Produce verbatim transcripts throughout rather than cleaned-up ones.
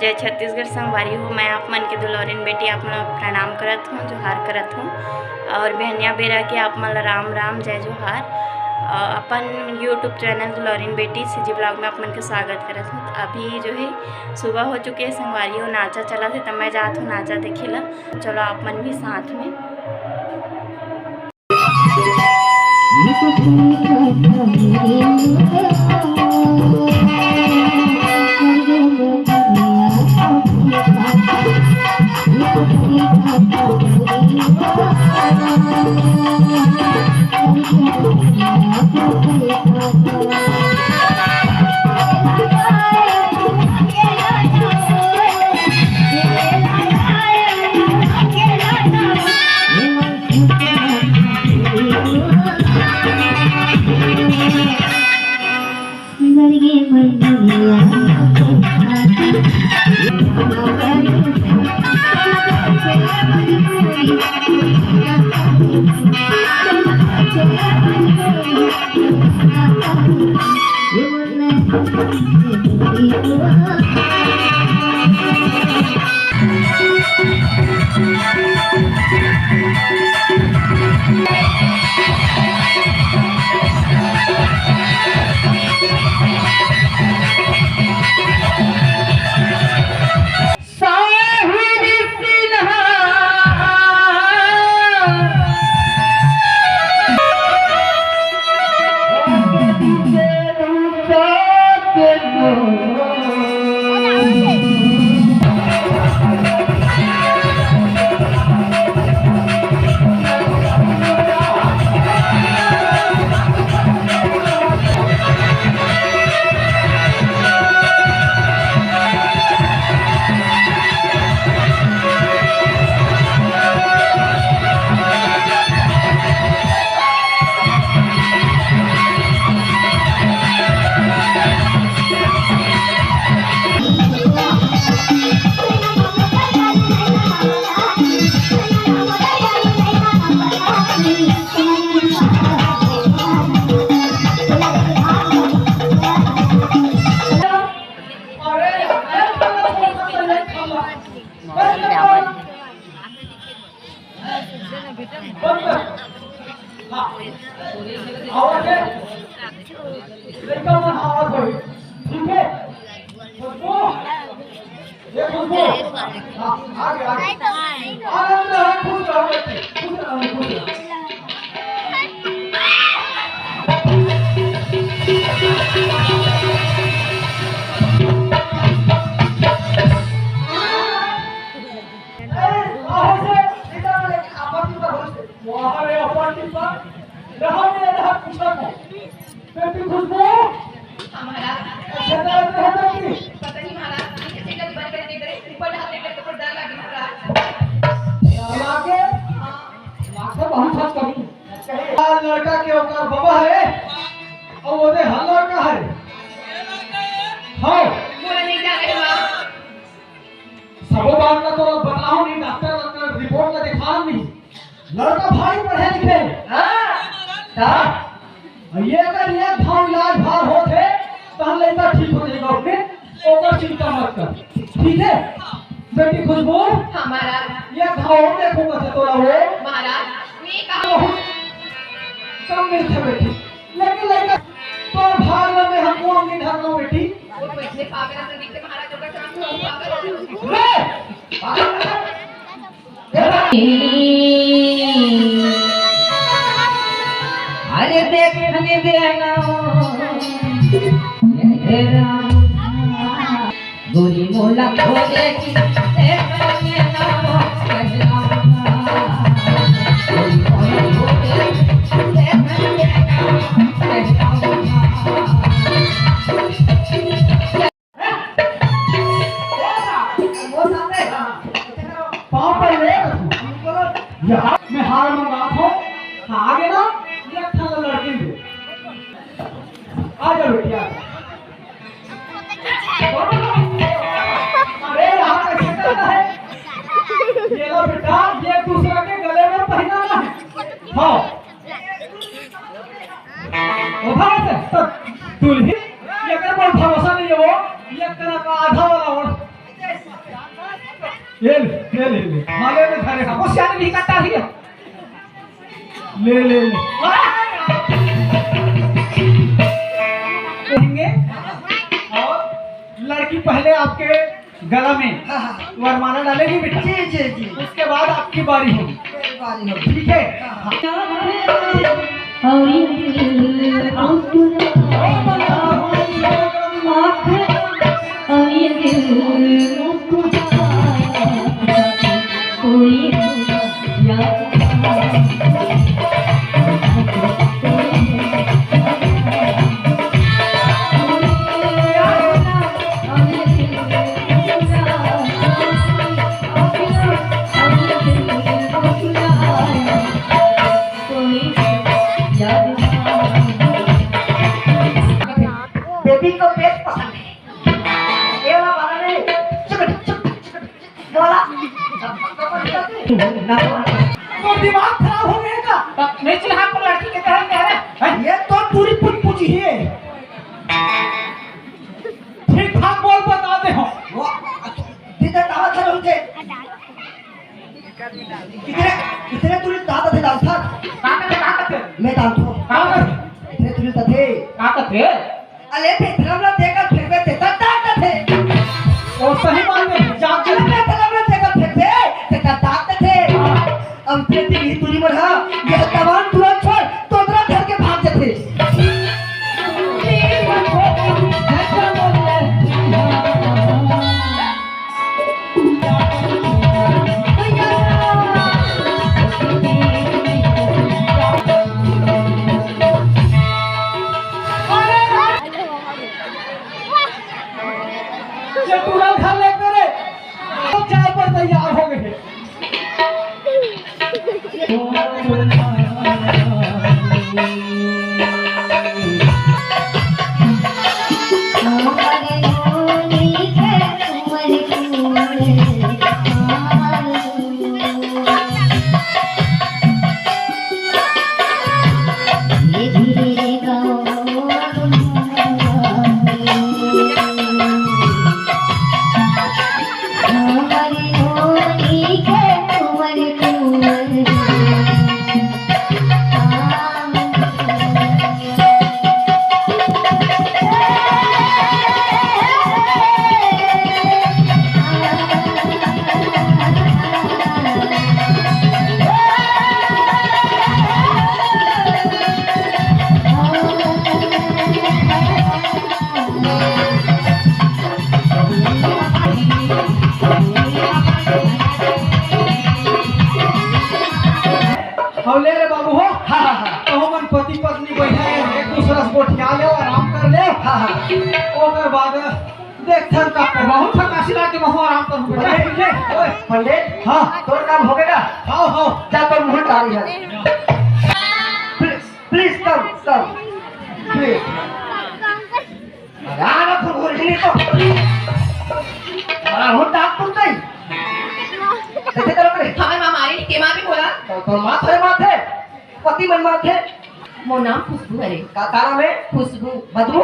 जय छत्तीसगढ़ संगवारी हो, मैं आप मन के दुलौरिन बेटी आप मन ला प्रणाम करत हूँ, जोहार करत हूँ और बिहनिया बेरा के आप मन ला राम राम, जय जोहार। अ, अपन YouTube चैनल दुलौरिन बेटी सीजी ब्लॉग में आप मन के स्वागत करत हूँ। अभी जो है सुबह हो चुके है संगवारी हो, नाचा चलत है, त मैं जात हूँ नाचा देखे ला। चलो आप मन भी साथ में। बेटी खुशबू। हाँ महाराज। अच्छा, डर रहे बेटी। पता नहीं महाराज, नीचे से जब बंद करके गए, ऊपर हाथ लेकर तो डर लगे महाराज। डर लागे? हाँ। लागे बहुत हद करी। कहे, आ लड़का के ओकर बाबा है, और वो दे हल्ला का है। हाँ। बोला नहीं जा रहे माँ। सबो बात ला तो बताओ नहीं, डॉक्टर, डॉक्टर रिपोर्ट ला दिखा नहीं। लड़का भारी पढ़े लिखे। हाँ। हाँ। ये अगर ये घाव इलाज भार होत है, तो हम लड़का ठीक हो जाएगा अपने, ओकर चिंता मत कर। ठीक है? बेटी खुशबू। हाँ महाराज। ये घाव देखो कैसे तोरा हो। महाराज, मैं कहा बहुत कम मिलते बेटी, लेकिन लड़का तो भार में हमको अपनी धरना बेटी। वो तो इतने पागल से दिखते महाराज, होकर समझते हो पागल हो। ले! अरे देखने देना, हे राम, गोरी मोला खोजे की, देखने देना, हे राम, गोरी मोला खोजे की, देखने देना, हे राम। पाँव पर ले। यहाँ मैं हार मंगा था, हाँ, आगे ना, ये अच्छा लड़की दे। आ जा बेटी, आ जा। अरे, यहाँ कैसे करना है? ये लो बेटा, ये दूसरा के गले में पहनाना है। हाँ। उधार से, तो दुल्ही, एकर पर भरोसा नहीं है वो, ये तरह का आधा वाला और ये ले, ये ले, ले। माले में धरे हम। वो सियाने नहीं काटा है। ले, ले, ले। कहेंगे। और लड़की पहले आपके गला में हाँ, हाँ। वरमाला डालेगी बेटा। जी, जी, जी। उसके बाद आपकी बारी होगी। मेरी बारी होगी। ठीक है? हाँ, हाँ। बेबी को बेस पसंद है। ये वाला वाला नहीं। चुप, चुप, चुप, चुप। ये वाला। तो दिमाग खराब हो गया का? नहीं चिल्हा पर लड़की के तरह कह रहे हैं। ये तो पूरी पुचपुची है। ठीक ठाक बोल, बता दे हो। वो, दीदा दावा था उनके। इतने, इतने तुरंत दादा थे डांसर। कहाँ का थे, कहाँ का थे? मैं डांसर। कहाँ का थे? इतने तुरंत थे। कहाँ का थे? अले बेथरम ला देखत फिरबे ते तब ताकत हे। ओ सही बात है, जाके अले बेथरम ला देखत फिरबे ते तब ताकत हे। अब खेती भी तुरी मन हा, यह तवान तुरंत छोड़, तोतरा धर के भाग जथे। ये पूरा घर लेके रे, सब जाए पर तैयार हो गए। हव ले रे बाबू हो। हाँ, हाँ, हाँ। तो हमन पति पत्नी बैठे हैं, एक दूसरा से गोठिया ले, आराम कर ले। हाँ, हाँ। ओकर बाद देखथन का करबो। बहुत थकासी लागे, बहुत आराम करूँ बेटा। पंडित, ओए, पंडित, हाँ। तोर काम हो गया? हाँ, हाँ। जा तोर मुंह डाल यार। Please, please come, come. Please. अरे, आ ना, फुरफुर नहीं तो। अरे, हो, डाक तुम नहीं। कैसे करो रे? हमारे माँ मारे नहीं, के माँ भी बोला। तो, तो माँ थे, माँ थे। पति मन माँ थे। मोर नाम खुशबू हरे। का, का नाम है? खुशबू। बदबू?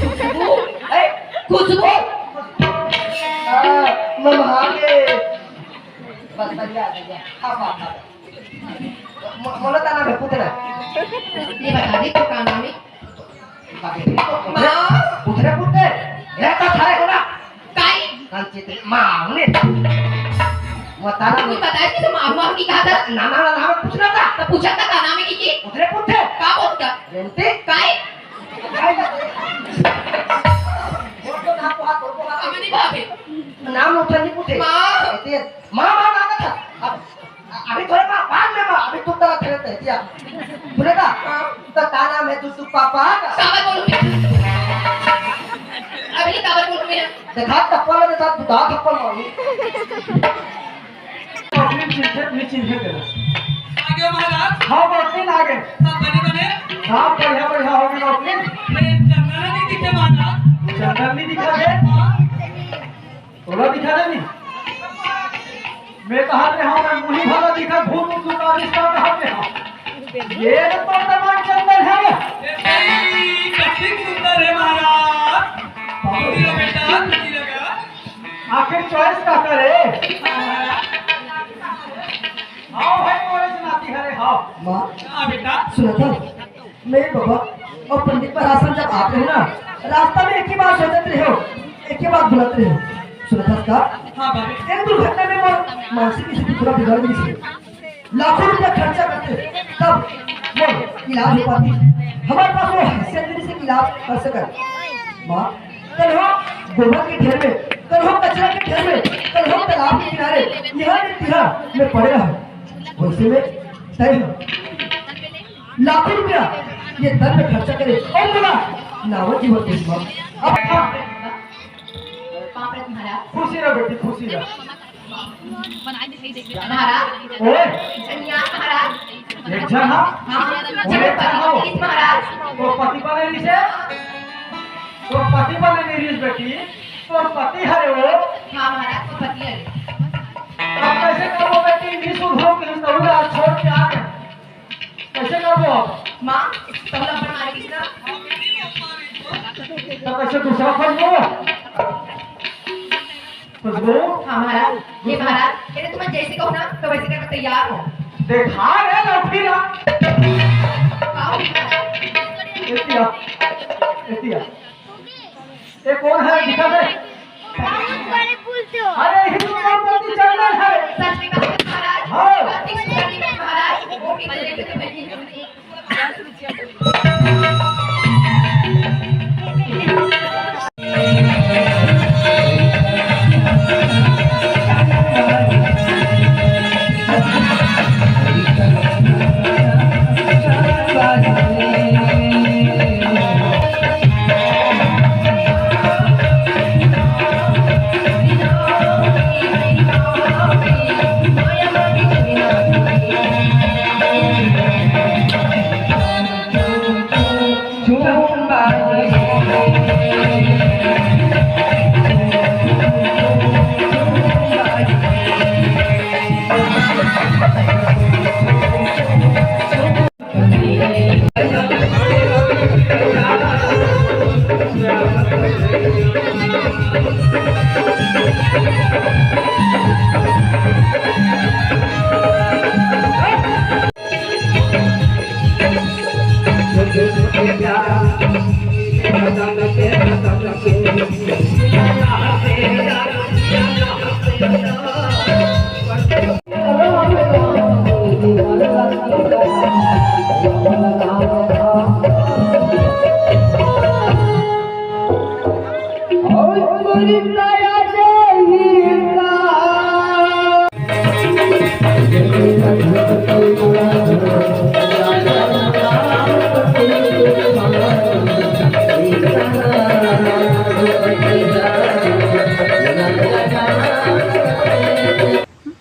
खुशबू। ए? खुशबू। आ, मम्हा के। बस, बढ़िया, बढ़िया। खा, खा, खा। म-, मोला ता नाम है, पूछ ना। ये बता दे, तो का नाम है? माँ। पुतरे पुतरे, ये तो थारे होला। काई? कांची ते माँ ने। मतारा तू ने। बताया कि तू माँ, माँ की कहा था? ना, ना, ना, ना, मैं पूछना था। तो पूछा था, का नाम है की, की? पुतरे पुतरे। का बोलता? जयंती। काई? काई? बोल तो ना, बोल, बोल, बोल। हमें नहीं भावे। नाम उठा नहीं पूछे। माँ। कहती है, माँ, माँ, माँ का था। अब अभी थोड़े बा-, बाद में बा, अभी तू तरह खेलते हैं, क्या? सुनेगा? हाँ। तो का नाम है तू, तू पापा का? काबर बोलूं मैं? अभी काबर बोलूं मैं? देखा, थप्पड़ में देखा, तू कहाँ थप्पड़ मारूं? अपनी चिंता, अपनी चिंता करो। आगे महाराज। हाँ, बा, अपनी आगे। सब बने बने? हाँ, बढ़िया, बढ़िया हो गया अपनी। ए, चंदन नहीं दिखे महाराज। चंदन नहीं दिखा दे? हाँ। तोला दिखा दे नहीं? मैं कहा रे, हाँ, मैं मुही भला दिखा, भूत उठू का रिश्ता कहा रे, हाँ। ये तो तोर दमांद चंदन है। ए भाई, कति सुंदर है महाराज। खुशी लगा बेटा, खुशी लगा। आखिर choice का करे? हाँ भाई, मोरे से नाती हरे, हाँ। माँ, हाँ बेटा। सुनत हस? मैं बाबा अउ पंडित महाराज संग जब आत रहेंव ना, रास्ता में एक ही बात सोचत रहेंव, एक ही बात बोलत रहेंव। सुनत हस का? हाँ बाबा। एक दुर्घटना में मोर मानसिक स्थिति पूरा बिगड़ गिस हे। लाखों रुपया खर्चा करते, तब मोर इलाज हो पातिस। हमर पास वो हैसियत नइ रहिस हे इलाज कर सकन। माँ, कल हो गोबर के ढेर में, कल हो कचरा के ढेर में, कल हो तालाब के किनारे, इहाँ ले तिहाँ मैं पड़े रहेंव। वइसे में तैं ह लाखों रुपया ये दल में खर्चा करे अउ मोला नवा जीवन देस माँ। अब पाँव परत महाराज। खुशी रह बेटी, खुशी रह। महाराज। ओए। जनिया महाराज। एक झन हा? हाँ, ओए, एक झन हा। महाराज। तोर पति बने नइ रिहिस हे? तोर पति बने नइ रिहिस बेटी? तोर पति हरे वो? हाँ महाराज, तोर पति हरे। अब कइसे करबो बेटी? नइ सुधरो कहिस त उला छोड़ के आ गे। कइसे करबो अब? माँ, तोला अपन मारे किस ना? त कइसे दूसरा खोजबो? खुशबू? हाँ महाराज। हे महाराज, यदि तुमन जइसे कहो ना, त वइसे करके तैयार हों। देखा रे लौठी ला। का हो महाराज? एती आ, एती आ। ये कोन हे? दिखा दे। अरे, ये तो मोर पति चंदन हे। सच में कहा महाराज? हाँ। पति सुंदर महाराज, वो भी तो देखे तो मैं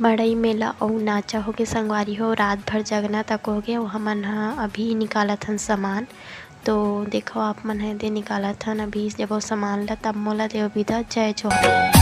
मड़ई मेला अउ नाचा होगे संगवारी हो, रात भर जगना तक होगे। अउ हमन ह अभी निकालत हन सामान, तो देखो आप मन ह दे निकालत हन अभी जब वो सामान ला, तब मोला देव बिदा। जय जोहार।